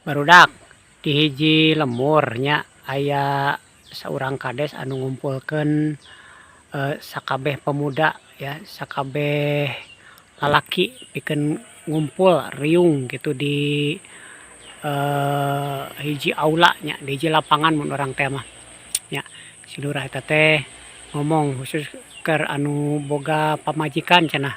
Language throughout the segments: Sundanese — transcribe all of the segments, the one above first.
Barudak di hiji lembur nya aya saurang kades anu ngumpulkeun sakabeh pemuda ya, sakabeh lalaki pikeun ngumpul riung kitu di hiji aula nya, di hiji lapangan mun urang teh mah nya. Si lurah eta teh ngomong khusus keur anu boga pamajikan cenah,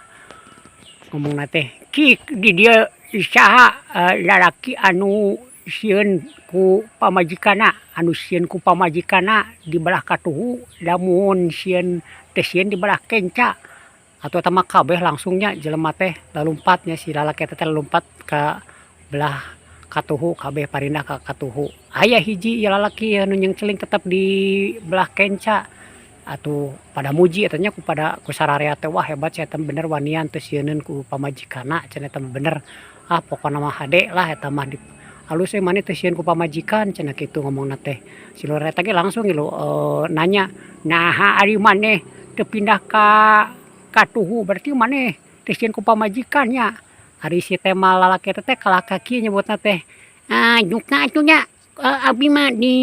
ngomongna teh, "Cik di dieu saha lalaki anu sieun ku pamajikanna? Anu sieun ku pamajikanna di belah katuhu, lamun sieun teu sieun di belah kenca." Atuh eta mah kabeh langsung nya jelema teh lalumpat nya, si lalaki eta teh lalumpat ka belah katuhu, kabeh parindah ka katuhu. Aya hiji ieu lalaki anu nyengceling tetep di belah kenca. Atuh pada muji eta nya ku pada ku sararea teh, "Wah, hebat sia eta, bener wanian teu sieuneun ku pamajikanna," cenah, "eta mah bener. Ah, pokona mah hade lah eta mah, alus we maneh teu sieun ku pamajikan," cenah kitu ngomongna teh. Si lurah eta ge langsung ngilu nanya, "Naha ari maneh teu pindah ka katuhu? Berarti maneh teu sieun ku pamajikan nya?" Ari si tema lalaki eta teh kalah ka kieu nyebutna teh, "Duka atuh nya, abi mah di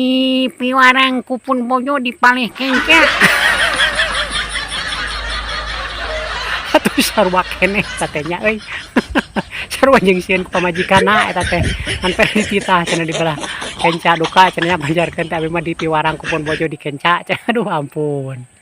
piwarang ku pun bojo di palih kenca." Atuh sarua keneh eta teh nya euy. Sarua jeung sieun ku pamajikanna eta teh. Ngan teh dititah cenah di belah kenca, duka cenah nya, banjarkeun teh abi mah di piwarang ku pun bojo di kenca cenah. Aduh, ampun.